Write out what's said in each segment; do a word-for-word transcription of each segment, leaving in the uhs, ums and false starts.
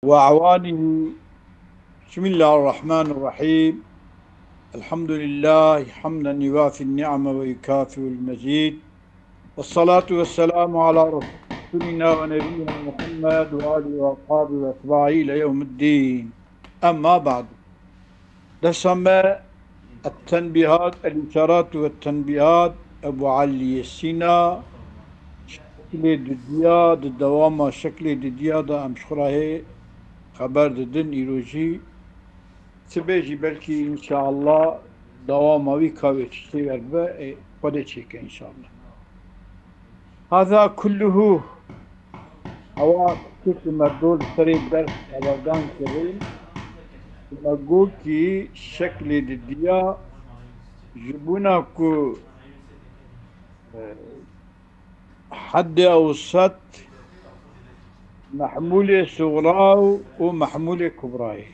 وأعوانه. بسم الله الرحمن الرحيم. الحمد لله حمدا يوافي النعم ويكافئ المزيد. والصلاة والسلام على رسولنا ونبينا محمد وآله وأصحابه وأتباعه إلى يوم الدين. أما بعد. Dersa me Ettenbîhat, El-Îşarat ve Tenbîhat, Ebu Elî Sîna, şeklê didiya, di dewama şeklê didiya de em ji xwe re hê xeber didin, îro jî sibê jî belkî înşeallah dewama wî ka wê tiştê wer bibe, ê, Xwedê çêke înşeallah. Heza kulluhu. Ewa tiştê ku me dor li serê ders xeberdan kirin, me got kî şeklê didiya ji bona ku, e, heddê ewsat mehmûlê suxra û mehmûlê kubrayê.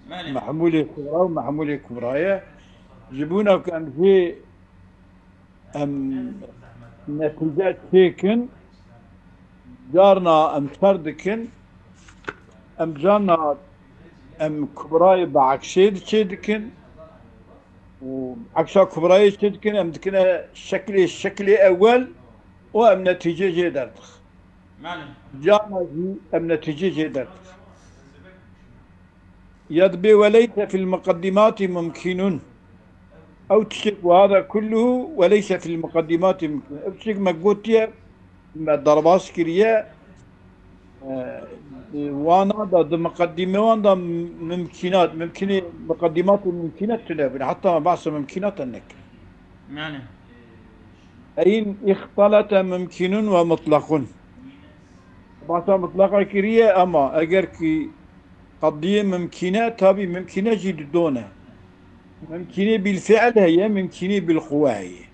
Mehmûlê suxra û mehmûlê kubrayê. Ji bona ku em jê em netîce çêkin, carna em şer dikin, em carna em kubrayê bi eksê çê dikin û eksa kubrayê çê dikin, em dikine şeklê, şeklê ewel û em netîce jê derdix. Carna jî em netîce jê derdix. Ya dibê "Ve leyse fil muqeddimati mumkinun." Ew tiştek, "Ve hada kulluhu ve leyse fil muqeddimati mumkinun." Ew tiştek me gotiye, me derbas kiriye, e, wana da di muqeddime wan da mumkinat, mumkinê, muqeddimatê mumkinat tune bin. Hatta me behsa mumkinat nekin. Yani. Eyin ihtalete mumkinun ve mutlakun. Bahsa mutlaqa kiriye, ama eger ki qediyê mimkîne, tabî mimkîne jî di do ne. Mimkînê bil fiil heye, mimkînê bil quwe heye.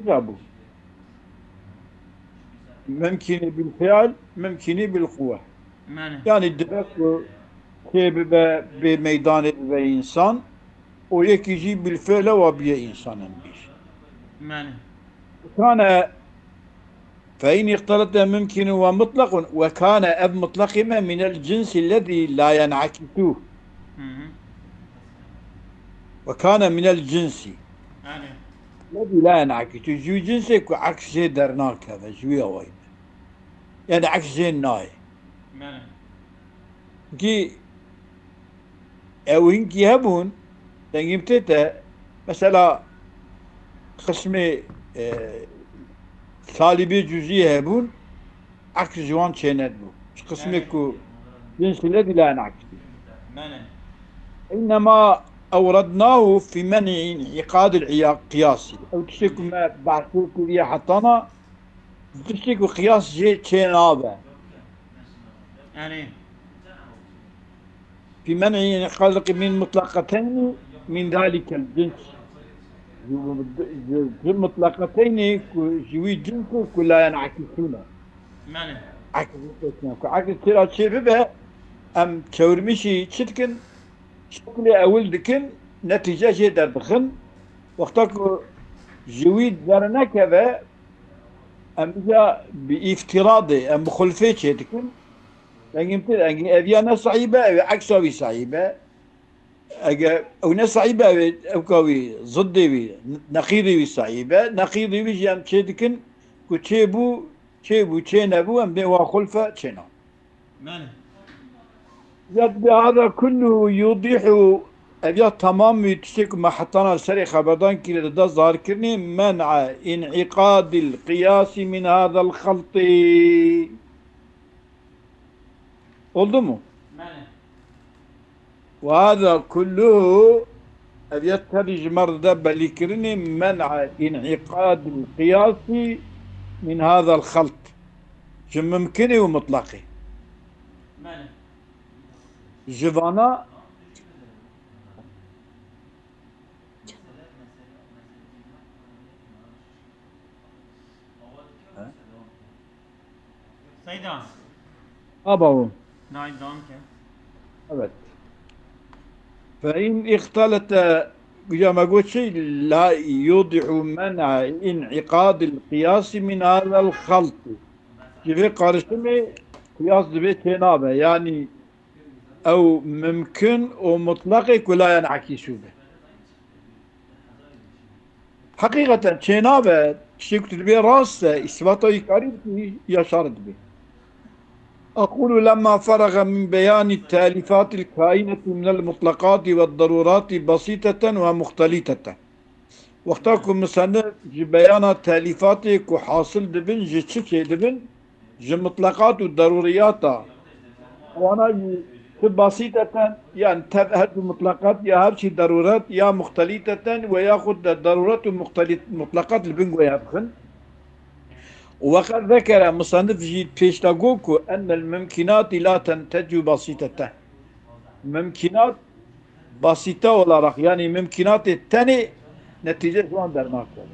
Rabû. Mimkînê bil fiil, mimkînê bil quwe. Mane. Yani dibe ku tê bibe, bê meydanê bibe însan, û yekî jî bil fiil e wa biye însan em bîr. Mane. Kane, fe in ixtelete mumkinun ve mutlakun, ve kane, ev mutlaqî me, minel cinsi lezî la yen'akisu. Hı hı. Ve kane minel cinsi. Yani. Lezî la yen'akisu. Ji wî cinsê ku eks jê dernakeve, ji wî awayî me. Yani eks jê nayê. Mane. Ki ew hinkî hebûn, dengê min tê te, mesela, qismê, e, salîbê cuzî hebûn, aks ji wan çênedibû. Ji qismê ku cins ile dî la en'akisî. Mane. Înema ewrednahu fî men'î în'îqadil qiyasî. Ew tiştê ku me behsê kiriye hetana, tiştê ku qiyas jê çê nabe. Yani. Fî men'î xelqî min mutlaqeteyni min zalikel cins. Ji, ji, ji mutlaqeteyni ku ji wî cins û ku la yen'akisûne. Mane. Akis çêne. Ku akis tira çê bibe, em çewirmişî çi dikin? Şeklê ewil dikin, netîce jê derdixin. Wexta ku ji wî dernekeve, em îja bi îftiradê, em bi xulfê çê dikin. Dengê min tê, dengê ev ya ne sahîbe, ew ê eksa wî sahîbe. Eger ew ne sahîbe, ew ê ewka wî, ziddê wî, neqîdê wî sahîbe. Neqîdê wî jî em çê dikin ku çê bû, çê bû, çê nebû, em dê wa xulfe çêna. Mane. Ya bi hada kulluhu yudîhu, ev ya temam wî tiştê ku me hetana serê xeberdan kiriye, dida zarkirinê men'a în'îqadil qiyasî min hadal xeltî. Oldu mu? Mane. Ve hada kulluhu, ev ya tevî ji me re dide belîkirinê men'a în'îqadil qiyasî min hadal xelt. Ji mimkinê û mutlaqê. Mane. Ji vana Seyda. Aba o. Nayê devam ke. Evet. Fe in ihtelete, ya me got çi, la yudihu men'a in'ikadil qiyasi min hadal xalti. Ji vê karışımê Qiyas dibê çênabe, yanî ew mimkin û mutlaqê ku la yen'ekîsû be. Heqîqeten çênabe, tiştê ku tu dibê rast e, îsbata wî karî bikî ya şer dibê. أقول لما فرغ من بيان التالفات الكائنة من المطلقات والضرورات بسيطة ومختلطة. Wexta ku musennif ji beyana telîfatê ku hasil dibin, ji çi çêdibin? Ji mutleqat û derûriyata. Wana jî ti basîteten, yani tev her du mutleqat ya her çî derûret ya muxtelîteten we yaxud de derûret û muxtelît-, mutleqat li bin guya bixin. Û weqed zekere, musennif jî pêşta got ku ennel mumkinatî la tentecu basîteten. Mumkinat basîte olarak, yani mumkinatê tenê netîce ji wan dernakeve.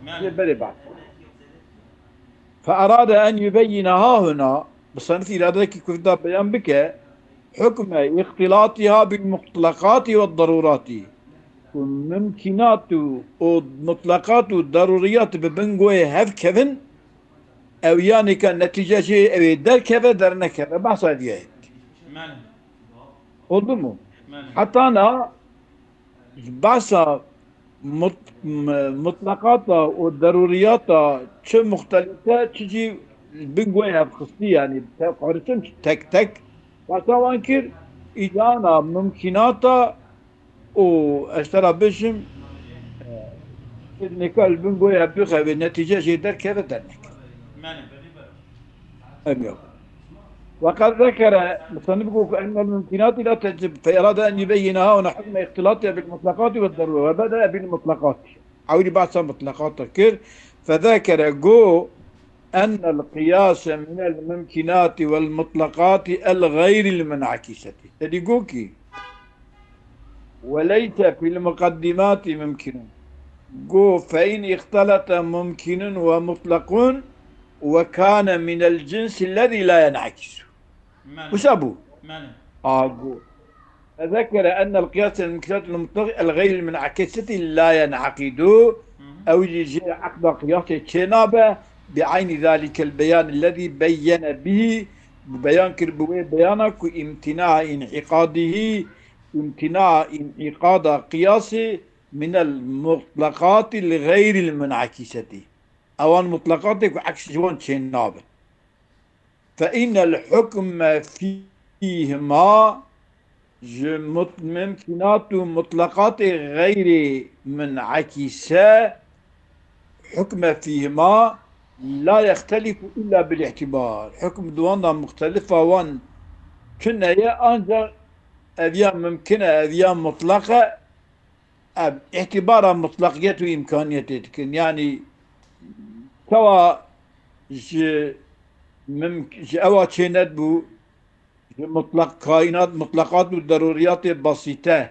Jê berê behs. Fe erade en yubeyyine hahuna, musennif îradekî kuvda beyan bike, hukme îxtilatiha bil mutlaqati ve darurati. Ku mumkinat û, û mutlaqat û daruriyat bi bin goyê hev kevin, ew yanî ka netîce jê ew ê derkeve, dernekeve. Behsa diye. Mane. Oldu mu? Mane. Heta na behsa mut-, m-, mutlaqata û derûriyata çi muxtelîte, çi jî bin goyê hev xistî, yani te-, qariçim tek tek. Behsa wan kir, îcana mumkinata û ez te ra bêjim, e, nêka li bin goya bixeve, netîce jê derkeve, dernekeve. Mane. Em yok. وقد ذكر مصنف أن الممكنات لا تجب، فأراد أن يبين هنا حكم اختلاطها بالمطلقات والضرورة، وبدأ بالمطلقات. Ewilî behsa mutlaqata kir. فذكر got أن القياس من الممكنات والمطلقات الغير المنعكسة. Te dî got kî وليس في المقدمات ممكن. Got فإن اختلط ممكن ومطلق وكان من الجنس الذي لا ينعكس. Mane. Wisa bû. Mane. A got. فذكر أن القياس الممكنات المطلق الغير المنعكسة لا ينعقد. Hı hı. Ew jî jê eqda qiyasê çênabe. بعين ذلك البيان الذي بين به. Beyan kir bi wê beyana ku امتناع انعقاده، امتناع انعقاد قياس من المطلقات الغير المنعكسة. Ewan mutlaqatê ku eks ji wan çênabin. فإن الحكم فيهما ji mut-, mumkinat û mutlaqatê xeyrê mun'ekîse, حكم فيهما لا يختلف إلا بالاعتبار. Hukm di wan de muxtelifa wan tune ye, ancak ev ya mumkin e, ev ya mutlaq e, ev îtibara mutlaqiyet û îmkaniyetê dikin. Yani çawa ji mim-, ji ewa çênedibû, ji mutlaq kaînat, mutlaqat û derûriyatê basîte,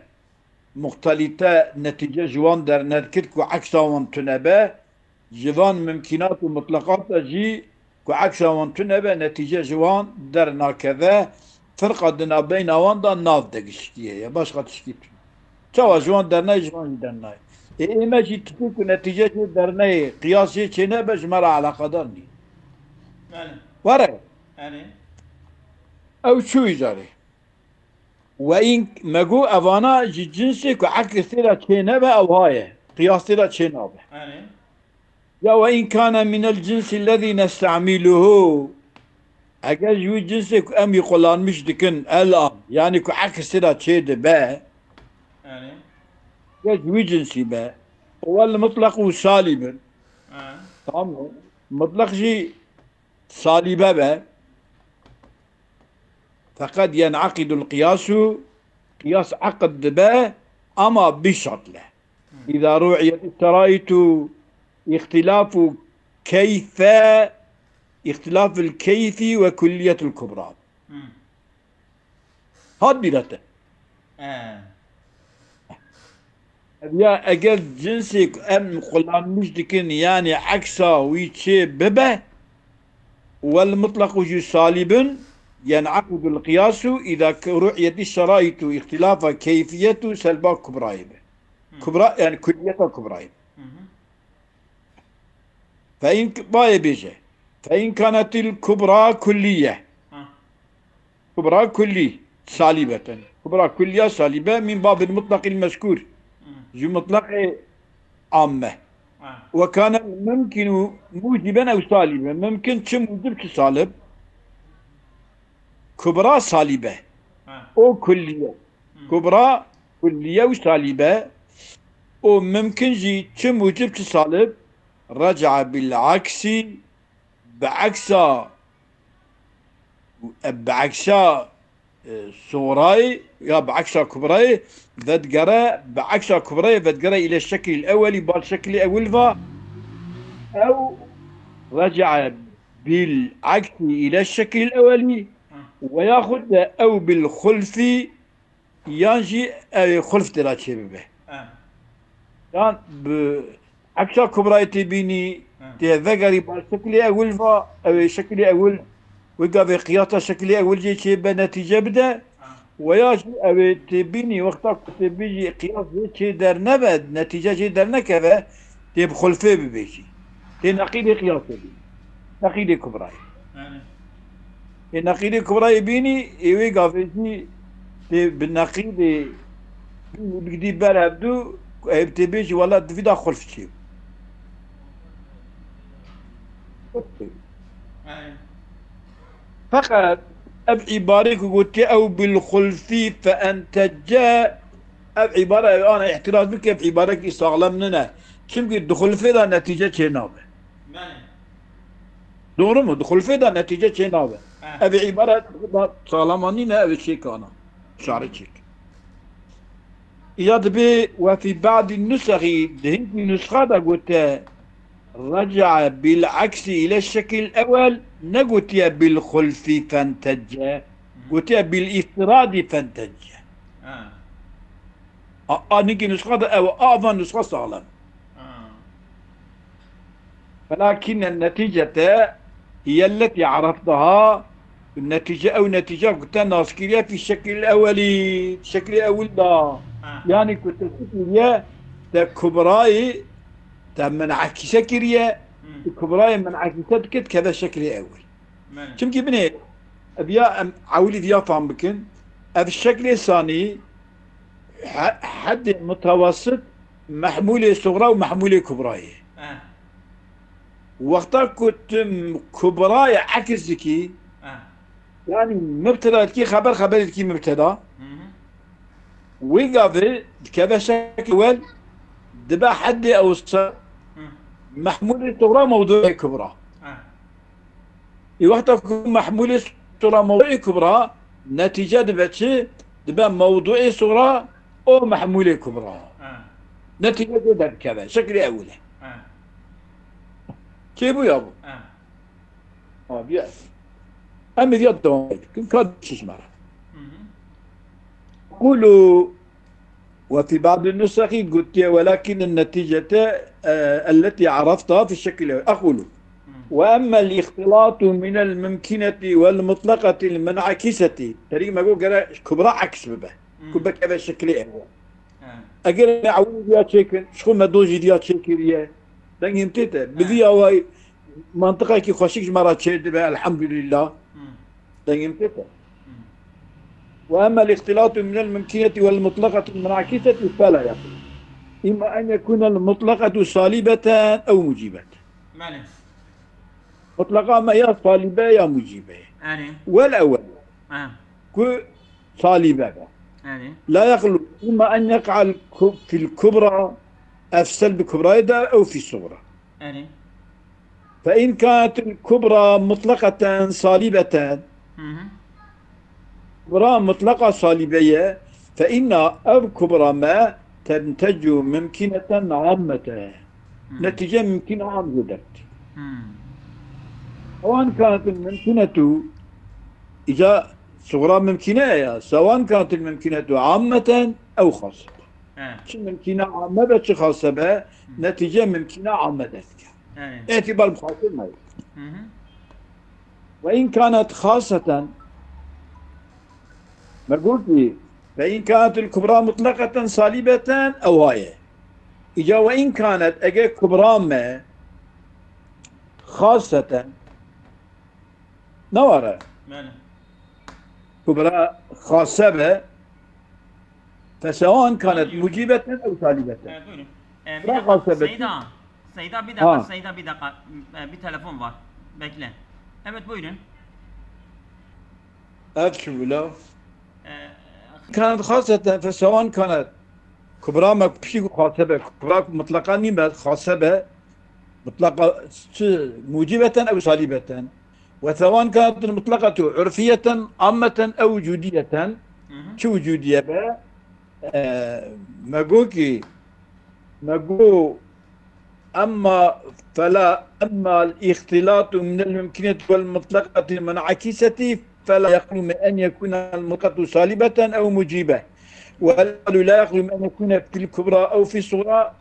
muxtelîte netîce ji wan dernedikir ku eksa wan tune be, ji van mimkînat û mutlaqat de jî ku eksa wan tune be, netîce ji wan dernakeve, firqa di navbeyna wan de nav de giştiye ye, başqa tiştî tune. Çawa ji wan dernayê, ji van jî dernayê. Ê ême jî tiştê ku netîce jê dernayê, qiyas jê çênebe, ji me re eleqedar nî. Belê. Were. Belê. Ew çû îcarê. We în me got evana ji cinsê ku ekis tê de çênebe ew ha ye. Qiyas tê de çênabe. Erê. Ya وإن كان من الجنس الذي نستعمله. Eger ji wî cinsê ku em wî kullanmiş dikin, elan, yani ku ekis tê de çêdibe, Erê. eger ji wî cinsî be, والمطلق سالب. He. Tamam mı? Mutlaq jî salibe be. فقد ينعقد القياس, qiyas eqd dibe, ama bi şert le. Hı. إذا رعيت الشرائط اختلاف كيف، اختلاف الكيف وكلية الكبرى. Hı. Hat bîra te. He. Ya eger cinsê ku em kullanmiş dikin, yani eksa wî çê bibe, والمطلق jî salibin, ينعقد القياس إذا رعيت الشرائط اختلاف كيفية سلبا kubrayê be. Hı. Kubra, yani kulliyeta kubrayê be. Hı hı. Fe in bayê bêje. فإن كانت الكبرى كلية. Ha. Kubra kullî salîbeten. Kubra kulliya salîbe min babil mutlaqil mezkûr. Hmm. Ji mutlaqê amme. Ha. Ve kâne mumkinu muciben ew salîbe. Mumkin çi mucib çi salib. Kubra salîbe. Ha. O kulliye. Hmm. Kubra kulliye û salîbe. O mumkin jî çi mucib çi salib. Reca bil aksî. Bi eksa, bi eksa, e, Sugrayê ya bi eksa Kubrayê vedigere, bi eksa Kubrayê vedigere île şekil ewelî, bal şekilê ewil va, ew reca bil aksî île şekil ewelî, ve yaxud de ew bil xulfî, yan jî ew ê xulf tê de çêbibe. Em. Yan bi eksa Kubrayê tê bînî, Em. tê vegerî bar şeklê ewil va, ew ê şeklê ewil, wê gavê qiyasa şeklê ewil jê çêbe netîce bide. Em. Weya jî ew ê tê bînî, wexta ku tê bîjî qiyas jê çê dernebe, netîce jê dernekeve, tê bi xulfê bibêjî. Tê neqîdê qiyasê bî. Neqîdê Kubrayê. Em. Ê neqîdê Kubrayê bînî, ê wê gavê jî tê bi neqîdê bînî bigidî ber hevdû, ê tê bêjî wela di vî de xulf çê. Aynen. Feqet ev îbarê ku gotiye ew bil xulfî fe entecce, ev îbare ew ana îhtiraz bike, ev îbarekî saxlem nine. Çimkî di xulfê de netîce çê nabe. Belê. Doğru mu? Di xulfê de netîce çê nabe. He. Ev îbare da saxlama nîne, ev çêkana. Şarê çêk. Ya dibê we fî ba'dî nusexî, di hinkî nusxa de gote, reca bil aksî île şekil ewel, negotiye bil xulfî fentecce, gotiye bil îftiradî fentecce. Ha. A, a, hinkî nusxa de ew, a, van nusxa saxlem. Ha. Welakin netîcete hiyelleti araftaha, netîce ew netîce ku te nas kiriye fî şekil ewelî, şeklê ewil da. Ha. Yani ku te çi kiriye, te kubrayî, te menakîse kiriye, Hmm. kubrayê menakîse dike dikeve şeklê ewil. Belê. Çimkî binê, ev ya em ewilî viya fam bikin, ev şeklê sanî he-, heddê mutawassit mehmûlê sugra û mehmûlê kubrayê. Eh. Wexta ku tu kubrayê ekis dikî, Eh. yanî mibteda dikî xeber, xeberê dikî mibteda. Hı hı. Wî gavê dikeve şekil wel dibe heddê ewsa Hı. mehmûlê sugra mewduê kubra. Eh. Ê wexta ku mehmûlê sugra mewduê kubra, netîce dibe çi? Dibe mewduê sugra û mehmûlê kubra. Ha. Netîce ku derdikeve. Şeklê ewil e. Ha. Çêbû ya bû? Ha. Ha, bîya. Em ê ya dewam bikin. Ka şiş me re. Hı hı. Qulu وفي بعض النسخ قلت ولكن النتيجة، آه، التي عرفتها في الشكل الأول. أقول: وأما الاختلاط من الممكنة والمطلقة المنعكسة. Terî me got gere kubra aks bibe. Ku bikeve şeklê ewil. Eger me ewil diya çêkin, ji xwe me do jî diya çêkiriye. Dengê min tê te. Bi vî awayî mantiqekî xweşik ji me re çê dibe, elhamdulillah. Dengê min tê te. وأما الاختلاط من الممكنة والمطلقة المنعكسة فلا يقول. إما أن يكون المطلقة سالبة أو موجبة. Belê. Mutlaqa me ya salîbe ya mucîbe. Erê. Wel ewel. Ha. Ku salîbe be. Erê. La yexlu, imma en yeqa ku-, fil kubra, ev sel bi kubrayê de ew fî sugra. Erê. Fe in kânetil kubra mutlaqeten salîbeten. Hı hı. Kubra mutlaqa salîbe ye. Fe inna ev kubra me tentecu mimkîneten ammete. Hı. Netîce mimkîn am jê dertî. Hı. Ewan kanatin mimkînetu, îca sugra mimkîne ye ya. Sewan kanatin mimkînetu ammeten ew xaseten. He. Çi mimkîne amme be, çi xase be, Hı. netîce mimkîne amme derdike. He. Îtîbar bi xase me. Hı hı. Ve in kanet xaseten, me gotî, ve in kanetil kubra mutlaqeten salîbeten ew haye. Îca ve in kanet, eger kubra me xaseten, Neware. Belê. Kubra xase be. Fesewan kanet mucîbeten ew salîbeten. Evet, buyurun. Ee, bir Bırak dakika, muhasebeti. Seyda. Seyda, bir dakika, Ha. Seyda, bir dakika. Ee, bir telefon var. Bekle. Evet, buyurun. Ev çi bû la? Ee, Kanet xaseten, fesewan kanet. Kubra me piştî ku xase be. Kubra ku mutlaqa nîme, xase be. Mutlaqa çi mucîbeten ew salîbeten. Ve sewan kanet mutlaqetu urfiyeten, ammeten ew wucudiyeten. Hı hı. Çi wucudiye be? Ee, me got ki, me got, emma fela, emma el-ihtilatu minel mümküniyeti vel mutlaqati munakiseti fela yahrumu en yekuna el-mutlaqatu salibeten ew mucibe. Ve el-alu la yahrumu en yekuna fil kubra ew fis sugra.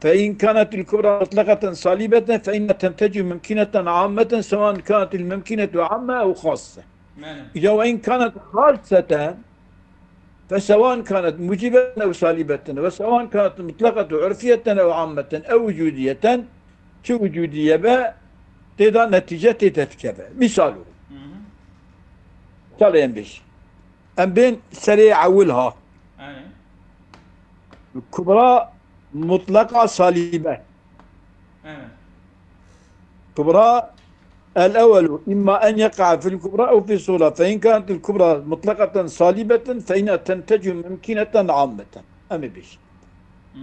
Fe in kanet el-kubra mutlaqeten salibeten fe inne tenteci mümküneten ammeten sewan kanet el-mümkünetu amme ew xasse. Belê. Ya ve in kanet xaseten, fe sewan kanet mucibeten ew salibeten, ve sewan kanet mutlaqeten urfiyeten ew ammeten ew wucudiyeten, çi wucudiye be, tê de netîce tê te dikeve. Misal o. Hı hı. Misal em bêj. Em bên serê ewil ha. Evet. Kubra mutlaqa salibe. Evet. Kubra, el-ewelu imma en yeka fil kubra ew fis sugra. Fe in kanet el kubra mutlaqeten salibeten fe inne tenteci mümküneten ammeten. Em ê bêjin. Hmm.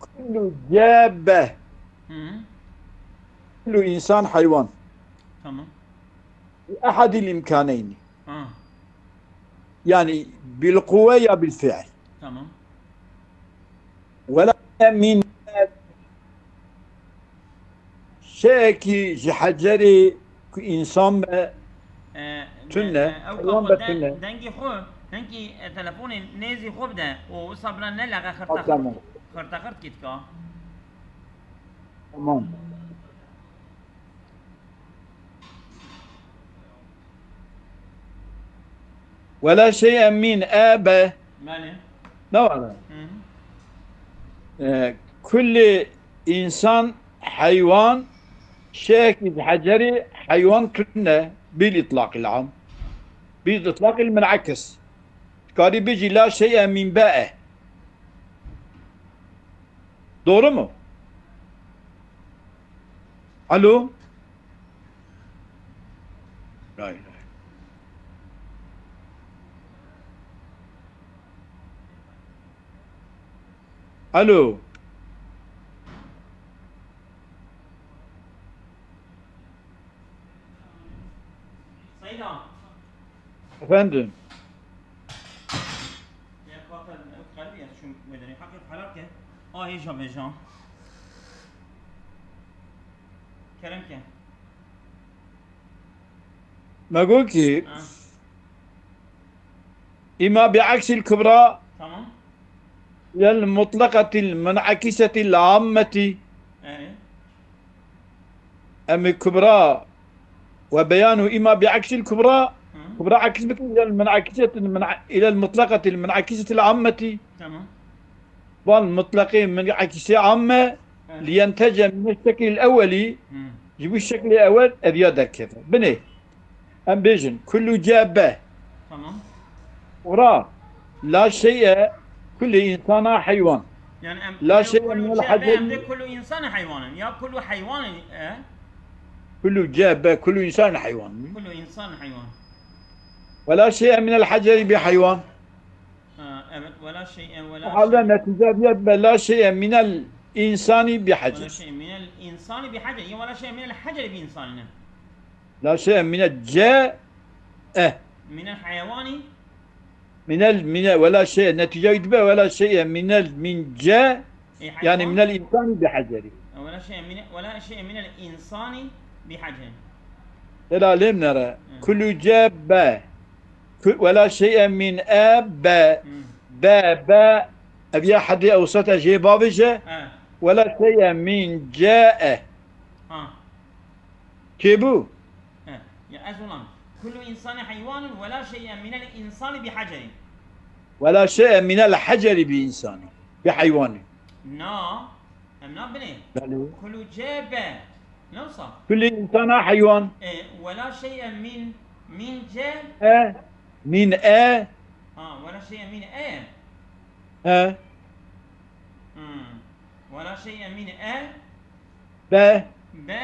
Kullu cebe. Hı. Kullu insan hayvan. Tamam. Bi ehadil imkaneyni. Ha. Yani bil kuve ya bil fiil. Tamam. Wela min şeyekî ji hecerê ku însan be, e, tune, e, ew haywan be, kapat de-, tune. Dengê xwe, dengê, e, telefonê nêzî xwe bide û wisa bila nelexe xirte xirte. Ha, tamam. Xirte xirt kî dika. Tamam. Wela şey'e min e be. Belê. Ne var? Hı hı. E, kulli insan heywan, şey'ekî hecerî heywan tune bil itlaqil am. Bil itlaqil munakis. Dikarî bêjî la şey'e min be e. Doğru mu? Alo? Ray, ray. Alo? Seyda. Efendim? Ya katil, ew xelbî ez çûm wê derê. Heqê xwe helal ke. A hêja vêja. Kerem ke. Me got ki, ha, îma bi eksil kubra, tamam, lel mutlaqatil mun'akisetil ammeti. Evet. Em ê kubra we beyanu îma bi eksil kubra, hı, kubra aks bikin, ilel munakisetil muna-, ilel mutlaqatil munakisetil ammeti. Tamam. Van mutlaqê munakisê amme, evet, liyentece mine şekil eweli, hı, ji bu şeklê ewel ev ya derkeve. Binê. Em bêjin, kullu cebe. Tamam. Ora, la şey'e, kulli insana heywan. Yani em, la şey'e minel heceri. Em de kullu insana heywanin. Ya kullu heywanin, e? Kullu cebe, kullu insana heywan. Kullu insan heywan. Ve la şey'e minel heceri bi heywan. Ha, evet, ve la şey'e, ve la şey'e. O halde netice diye be la şey'e minel insani bi heceri. Ve la şey'e minel insani bi heceri. Ya ve la şey'e minel heceri bi insani ne? La şey'e mine ce e. Minel heyvani. Minel, mine, ve la şey'e, netice dibe, ve la şey'e minel min ce, e, yani heyvan. Minel insani bi heceri. E, ve la şey'e mine, ve la şey'e minel insani bi heceri. Hela lêm nere. Hı. Kullu ce be. Ku-, ve la şey'e min e be. Hı. Be, be. Ev ya hedê ewsata jê bavêje. Hı. Ve la şey'e min ce e. Ha. Kê bû? He. Ya ez olan. Kullu insani heywanun ve la şey'e minel insani bi heceri. Ve la şey'e minel heceri bi insani. Bi heyvani. Na. Em na binê. Belê. Kullu cebe. Ne wisa? Kulli insana heywan. E, wela şey'e min, min ce. E. Min e. Ha, wela şey'e min e. E. Hmm. Wela şey'e min e. Be. Be,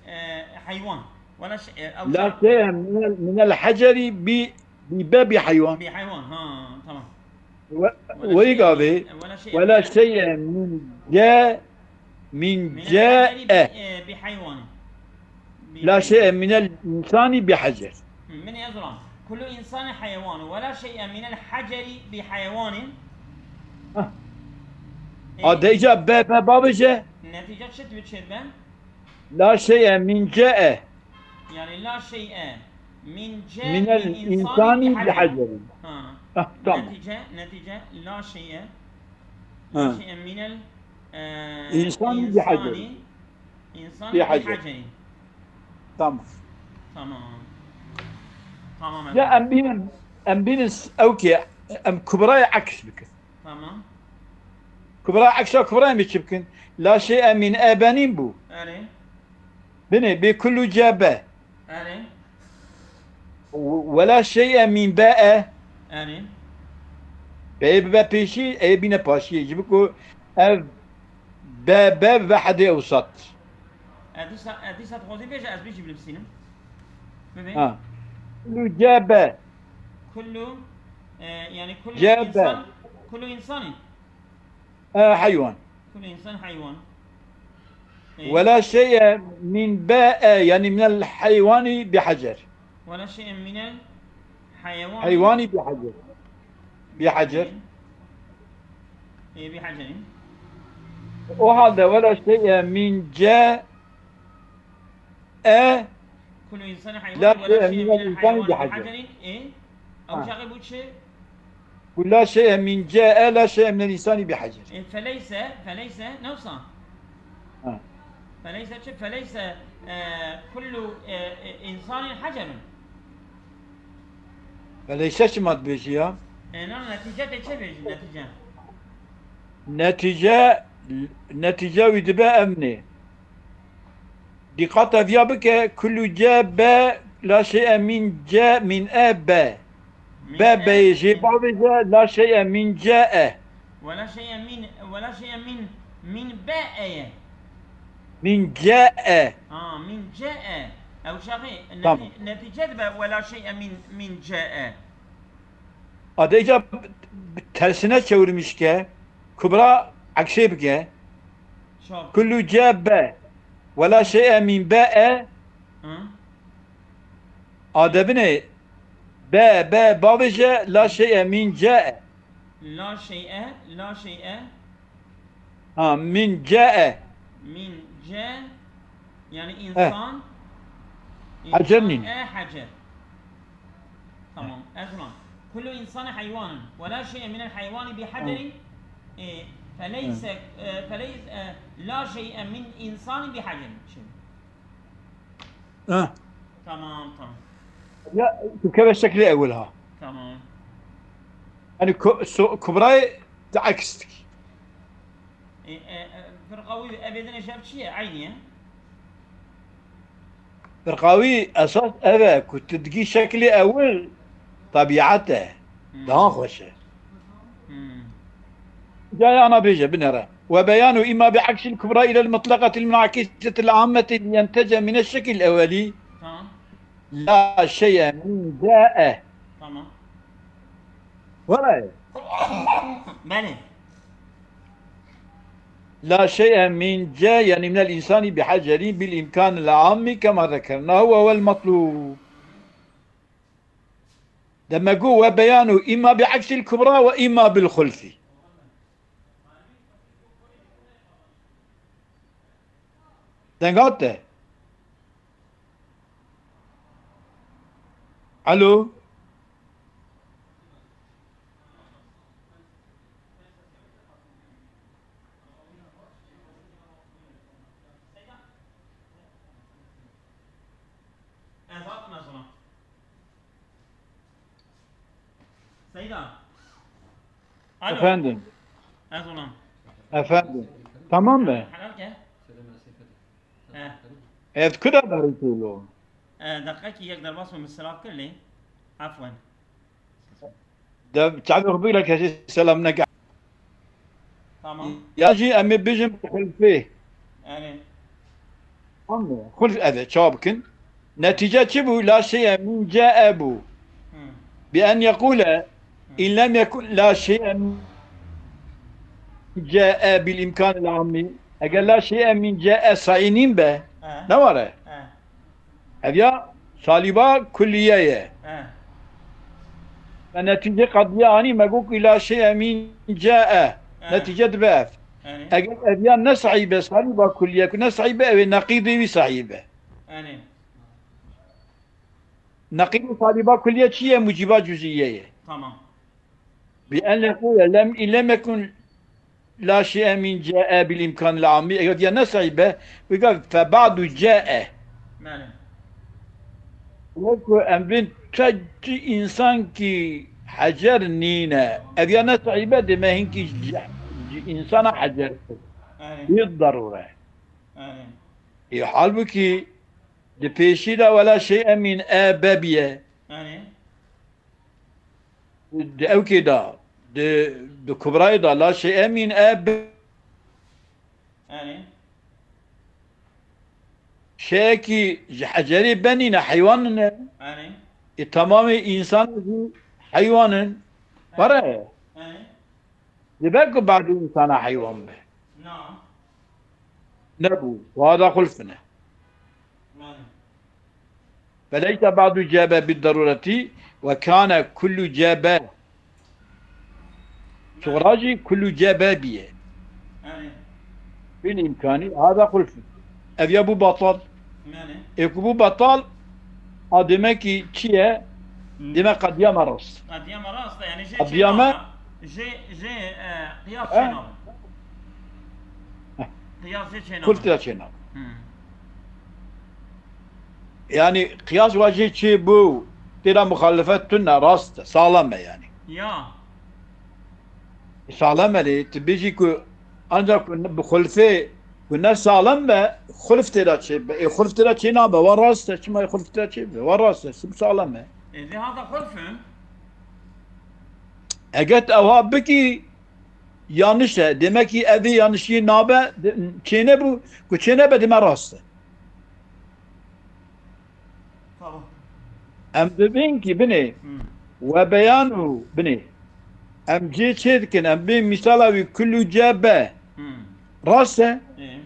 e, heywan. Wela şey, e, ew La şey. şey'e minel, minel heceri bi, bi be bi heywan. Bi heywan, ha, tamam. Ve, ve gavê. Wela şey'e min ce, min Min ce el-heceri e. bi, e, bi heywan. Bi La heywan. Şey'e minel insani bi hecer. Min ez ulan. Kullu insani heywan. Wela şey'e min el-heceri bi heywanin. Hah. E, A de îca be, be babêje. Netice çi dibe çêdibe? La şey'e min ce e. Yani la şey'e min ce Minel min insani bi heceri. Heceri. Ha. Ah, tamam. Netice, netice la şey'e. Ha. La şey'e minel, e, İnsani bi heceri. İnsani Bi bi heceri. heceri. Tamam. Tamam. Tamam Ya efendim. em bînin, em bînin s-, ew ki em Kubrayê aks bikin. Tamam. Kubra eksa Kubrayê mi çi bikin? La şey'e min e benin bû. Erê. Binê bi kullu ce be. Erê. We la şey'e min be e. Erê. Be bibe pêşî, e bîne paşiyê. Ji bo ku ev be be bibe hedê ewsat. E, dîsa, e, dîsa dixwazî bêje ez bî jî bilivsînim. Bibê. Ha. Kullu ce be. Kullu, e, yani kullu Ce be. insan, kullu insanî. E, heywan. Kullu insan heywan. E, Wela şey'e min be e, yani minel heywani bi hecer. Wela şey'e minel heywan. Heywani bi hecer. Bi hecer. E, bi hecerin. O halde wela şey'e min ce e Kullu insanî La heywan. Wela şey'e şey'e minel minel insani heywan bi bi hecer. hecerin. E, Ha. ew çaxê bû çi? Kullu şey'e min ce e la şey'e minel insani bi hecer. E, feleyse, feleyse, ne wisa? Ha. Feleyse çi? Feleyse, e, kullu, e, e, insanin hecerun. Feleyse çima dibêjî ya? E, na, netice te çi bêjî, netice? Netice, netice wî dibe emnê. Dîqata viya bike, kullu ce be, la şey'e min ce, min e be. Min Be e, be jê min- bavêje, la şey'e min ce e. Wela şey'e min, wela şey'e min, min be e ye. Min ce e. Ha, min ce e. Ew çaxê neti-, Tamam. Netice dibe wela şey'e min, min ce e. Adêca tersine çevirmiş ke. Kubra eksê bike. Çok. Kullu ce be. Wela şey'e min be e. Hı? Adebine be be bavêje, la şey'e min ce e. La şey'e, la şey'e. Ha, min ce e. Min ce, yani insan. Hacer insan nîne. E hacer. Tamam. Ez ulan. Kullu insani heywanun. Ve la şey'e minel heyvani bi hacerin. E, feleyse, e, feleyse, e, la şey'e min insani bi hacerin. Şimdi. Ha. Tamam, tamam. Ya, tu keve şekli ewil ha. Tamam. Yani ku-, su-, Kubrayê te aks dikî. E, e, e, firqa wî ebedine jev çi ye? Eynî ye. Firqa wî esas ev e ku tu digî şekilê ewil tebîet e. Hmm. Daha xweş e. Hmm. Cayê ana bêje, binêre. Ve beyanu îma bi eksil kubra ilel mutlaqatil munakisetil ammeti liyentece mine şekil ewelî. Tamam. La şey'e min ce e. Tamam. Wele. Belê. La şey'e min ce, yani minel insani bi hacerin bil imkanil ammi kema zekernahu ve huvel matlub. Deme got ve beyanu îma bi eksil kubra ve îma bil xulfi. Denga te. Alo. Ez hatim ez ona. Seyda. Alo. Efendim. Ez ona. Efendim. Tamam mı? Helal ke. He. Ev kira berî tê lo. E, deqekî yek derbas min silav kir lê. Efwen. De çavê xwe bigre kesê selam neke. Tamam. Ya jî em ê bijin bi xulfê. Erê. Tamam mı? Xulf ev e, çawa bikin? Netîce çi bû? La şey'e min ce'e bû. Hı. Bi en yekule in lem yekun la şey'e min ce'e bil imkanil ammi. Eger la şey'e min ce'e saî nîn be, he, ne were? He. Ev ya salîba kulliye ye. He. Me netîce qediye anî, me got ila şey'e min ce'e. He. Netîce dibe ev. He. Eger ev ya ne sahîbe, salîba kulliye ku ne sahîbe, ew ê neqîdê wî sahîbe. He. Neqîdê salîba kulliye çi ye? Mucîba cuzîye ye. Tamam. Bi en yekule lem, in lem yekun la şey'e min ce'e bil imkanil ammi. Eger diya ne sahîbe, wî got fe ba'du ce'e. Belê. Wek ku em bên çi, çi însan kî hecer nîne. Ev ya ne sahîbe dime hinkî ce-, însana hecer. Erê. Bi darûre. Erê. Ê, halbukî di pêşî de wela şey'e min e be biye. Erê. Di ewkê de, di, di kubrayê de la şey'e min e be. Erê. Şey'ekî ji hecerê benîne heywan in e. Erê. Ê, tamamê însan jî heywan in. Erê. Were. Erê. Dibe ku ba'dê însana heywan be. Na. Nebû. Wa da xulf ne. Belê. Feleyse ba'du ce'e bid darureti ve kâne kullu ce'e. Sugra jî kullu ce'e biye. Belê. Bil imkanî, hada xulf. Ev ya bû batal. Belê. Ê ku bû batal, a demek ki çi ye? Hı. Demek qediya me rast. Qediya me rast e, yani jê Qediya me çênabe. Jê, jê, e, qiyas He? Çênabe. Heh. Qiyas jê çênabe. Xulf tê de çênabe. Hı. Yani qiyas wa jê çê bû, tê de muxalefet tune, rast e, salam e yani. Ya. Salam e lê, tu bêjî ku ancak ku bi xulfê ku ne salam be, xulf tê de çê be. Ê, xulf tê de çê nabe, wa rast e. Çima ê xulf tê de çê be? Wa rast e, sim salam e. Ê, vê hata xulf e? Eger tu ewa bikî, yanlış e. Demek ki ev vê yanlışiyê nabe, de-, çê nebû, ku çê nebe dime rast e. Tamam. Em dibin ki binê Hmm. we beyan û binê. Em cê çê dikin, em bê misala wî kullu ce be. Hmm. Rast e? Ê.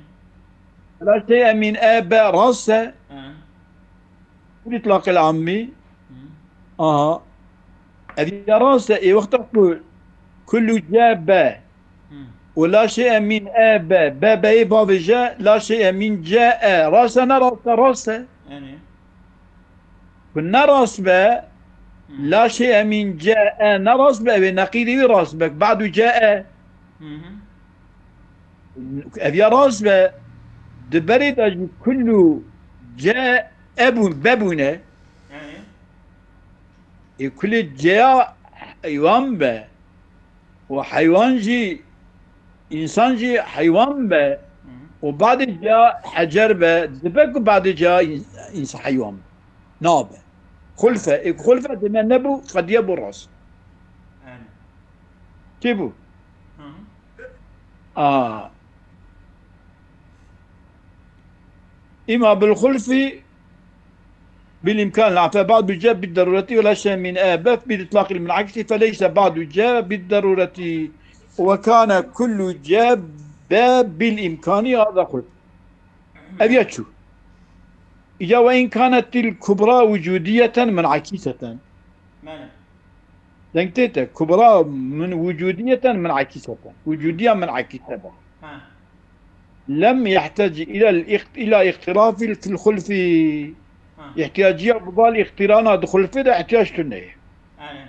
Wela şey'e min e be rast e. Ê. Bi itlaqil ammî. Hmm. Aha. Ev ya rast e, ê wexta ku kullu ce be. Hmm. Û la şey'e min e be, be beyê bavêje, la şey'e min ce e. Rast e, ne rast e, rast e. Yani. Ku ne rast be, Hmm. la şey'e min ce e, ne rast be, ew ê neqîdê wî rast be. Ba'du ce e. Hı hı. Ev ya rast be, di berê de jî kullu ce e bûn, be bûne. Yani. Ê kulê ceya heywan be. Û heywan jî, însan jî heywan be, Hı. û badê ca hecer be, dibe ku badê ca îns-, îns-, heywan be. Nabe. Xulfe. Ê ku xulfe dime nebû, qediye bû rast. Yani. Çi bû? Hı hı. A. Îma bil xulfi bil imkan, la fe ba'du ce bid darureti ve la şey min e bef bid itlaqil munakisi fe leyse ba'du ce bid darureti ve kâne kullu ce be bil imkani hada xulf. Ev ya çû. Îca ve in kânetil kubra wucudiyeten munakiseten. Mene. Deng tê te, kubra min wucudiyeten min akîseten. Wucudiya min akîse be. Ha. Lem yehtec ila iht-, ila ihtirafil fil xulfi. Ha. İhtiyaciya bi bal ihtirana di xulfi de ihtiyac tune ye. Aynen.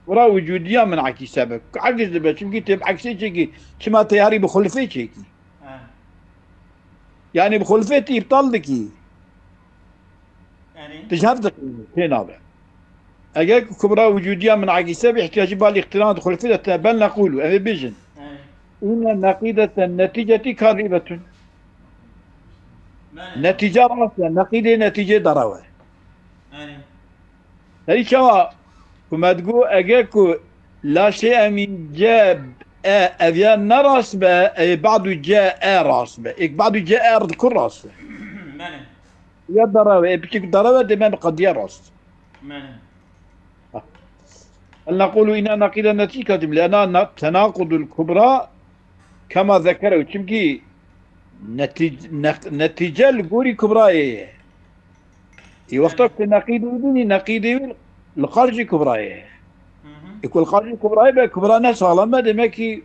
Kubra wucudiya min akîse be. Akîs dibe, çünkü tê bi aksê çekî, çima teyarî bi xulfê çekî. Ha. Yani bi xulfê tu îptal dikî. Yani? Tu ji hev diqînî, tê nabe. Eger ku kubra wucudiya min akîse bi ihtiyacî bal îqtîran di xulfê de te bel neqûlu, em ê bêjin. Yani? Îne neqîdeten netîcetî karîbetun. Netîce rast e, neqîdê netîcê derew e. Erê. Herî çawa ku me digot, eger ku la şey'e min ce e ev ya ne rast be, ê ba'du ce e rast be. Êk ba'du ce e dikur rast be. Belê. Ya derew e, ê piçik derew e, dê me bi qediye rast. Belê. Hel nequlu inna neqîde netîce kazîb, lena tenaqudul kubra kema zekere. Çimkî netîc-, neq-, netîce li gorî kubrayê ye. Ê wexta ku neqîdê wî bînî, neqîdê wî li qarcî kubrayê ye. Hı hı. Ê ku li qarcî kubrayê be, kubra ne saxlem be, demek ki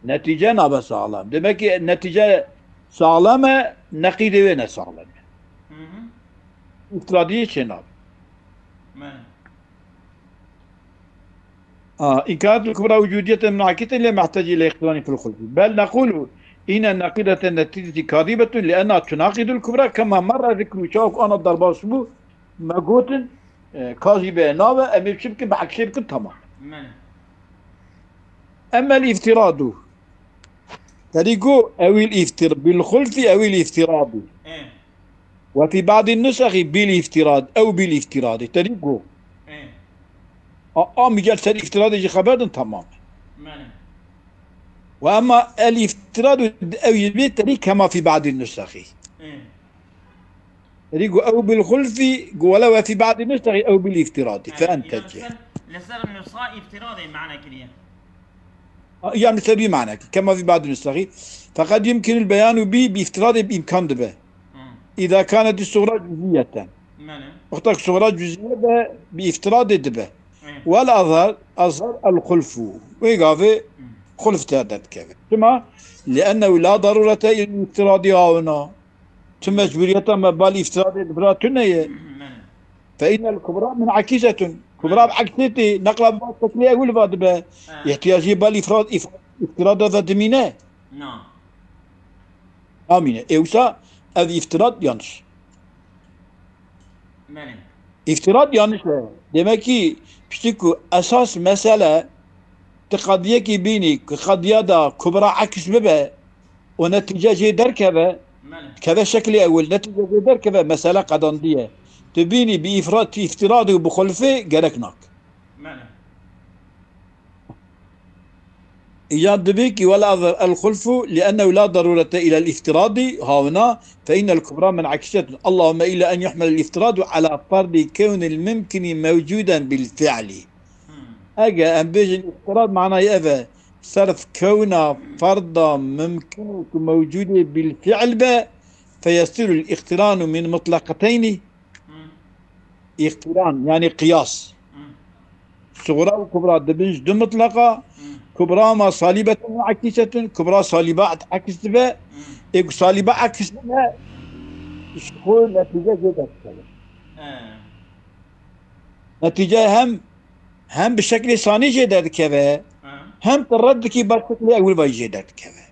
netîce nabe saxlem. Demek ki netîce saxlem e, neqîdê wê ne saxlem e. Hı hı. Îftiradiyê çê nabe. Belê. آه، إن كانت الكبرى وجودية منعكسة لا محتاج إلى اقتران في الخلف. بل نقول إن النقيضة النتيجة كاذبة لأنها تناقض الكبرى كما مر ذكر. Çawa ku ana derbas bû, me gotin, e, kazîbe nabe, em ê çi bikin, bi eksê bikin, tamam. Belê. أما الافتراض. Terî got, أو الافتر-، بالخلف أو الافتراض. Ê. وفي بعض النسخ بالافتراض أو بالافتراض. Terî got. Ê. A, a mi gel ser îftiradê jî xeber din, tamam. Belê. وأما الافتراض أو يبي terî كما في بعض النسخ. Ê. Terî got أو بالخلف، got ولا وفي بعض النسخ أو بالافتراض. Ê, فأنت îna li جه. Ser, li ser nusxa îftiradê mane kiriye. A, ya li ser wî mane kir. كما في بعض النسخ. فقد يمكن البيان به بافتراض bi îmkan dibe. Hı. إذا كانت الصغرى جزئية. Belê. Wexta ku suxra cüziye be, bi îftiradê dibe. Hı. والأظهر، أظهر الخلف. Wê gavê Hı. Xulf te derdikeve. Çima? لأنه لا ضرورة إلى الافتراض هاهنا. Tu mecburiyeta me bal îftiradê di bira tune ye. Belê. فإن الكبرى منعكسة. Kubra bi eksê tê, neqla bi şeklê ewil va dibe. Hı. Îhtiyacê bal îfrad-, îf-, îftirada ve dimîne. Na. Namîne. Ê wisa ev îftirad yanlış. Belê. Îftirad yanlış e. Demek ki piştî ku esas mesele ti qediyekî bînî ku qediya da kubra aks bibe û netîce jê derkeve, Belê. Keve şeklê ewil, netîce jê derkeve, mesele qedandiye. Tu bînî bi îfra-, îftirad û bi xulfê gerek nak. Belê. Îcan dibê ki ولا أظهر الخلف لأنه لا ضرورة إلى الافتراض هاهنا فإن الكبرى منعكسة اللهم إلا أن يحمل الافتراض على فرض كون الممكن موجودا بالفعل. Hmm. Eger em bêjin îftirad manayê ev e, serf kewna ferda mimkin û ku mewcûdê bilfiil be, feyesirul îqtiranu min mutleqeteyni. Hmm. Îqtiran, yanî qiyas. Hmm. Sugra û kubra dibin ji du mutleqa. Hmm. Kubra ma salîbetun ve ekîsetun, kubra salîba et-, ekis dibe. Hmm. Ê ku salîba ekis dibe, ji xwe netîce jê derdikeve. He. Netîce hem, hem bi şeklê sanî jê derdikeve, He. Hem tu red dikî ber şeklê ewil vayî jê derdikeve.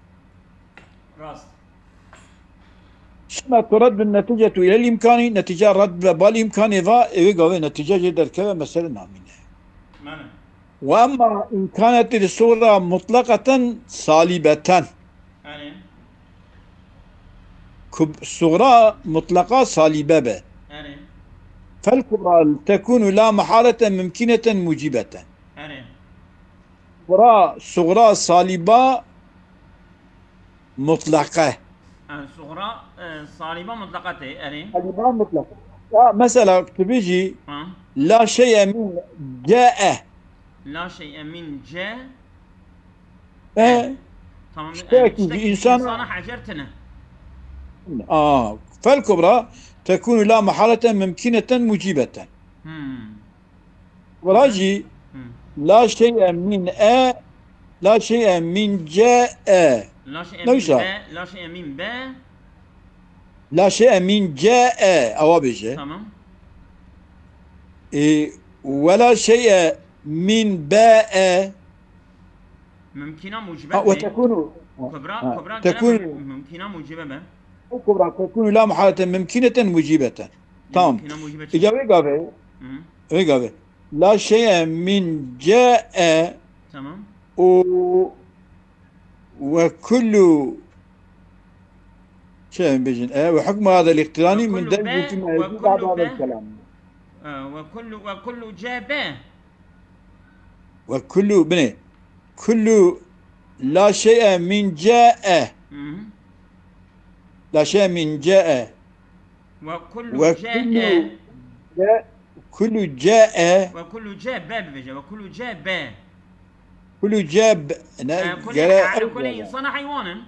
Rast. Şima tu red bin neticetu ilel imkanî, netice red be bal imkanê va, ê wê gavê netice jê derkeve, mesele namîne. Mane. Ve emma in kanet li sugra mutlaqeten salibeten. Erê. Kub-, sugra mutlaqa salibe be. Erê. Fel kubra tekunu la mahaleten mumkineten mucibeten. Erê. Kubra, sugra saliba mutlaqe. Yani sugra, e, saliba mutlaqe tê, erê. Saliba mutlaqe. Ya mesela tu bijî Ha. La şey'e min ce'e. La şey'e min ce. E, Tamam. Ştek Yani işte bir insana insana hacer tine. Aa, fel kubra tekunu la mahaleten mumkineten mucibeten. Hmm. Wela jî Hmm. La şey'e min e, la şey'e min ce e. La şey'e Neyse. Min be, la şey'e min be. La şey'e min ce e. Ewa bêje. Tamam. E, wela şey'e min be e. Mümküne mucibe Ha, ve be. Tekunu. Kubra, Ha, kubra tekunu. Gene mümküne mucibe be. O kubra tekunu la mahaleten mümkineten mucibeten. Tamam. Mümküne mucibe Îca vê gavê, Hı. Vê gavê. La şey'e min ce e Tamam. û ve kullu Çi em bêjin? E, وحكم هذا الاقتران من وكل درج ب، فيما يجي وكل بعد هذا ب، الكلام. آه، وكل، وكل جاء ب. وكل، binê. كل لا شيء من جاء. مهم. لا شيء من جاء. وكل وكل جاء. جاء، كل جاء. وكل جاء ب ببيجة، وكل جاء ب. كل جاء ب، آه، كل جاء على كل إنسان حيوان.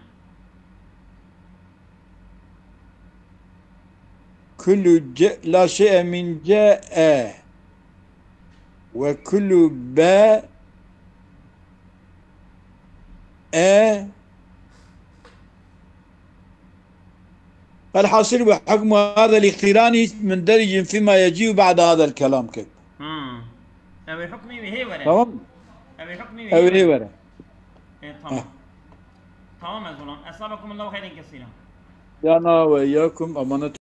كل جاء، لا شيء من جاء. وكل ب، أ. الحاصل وحكم هذا الاقتران مندرج فيما يجيء بعد هذا الكلام كيف. ها. أبي حكمي وهي ولا؟ تمام؟ أبي حكمي أو وهي هي ولا؟ ولا. إيه، تمام. تمام يا زلمة. أثابكم الله خيرا كثيرا. يا وإياكم، أمانة.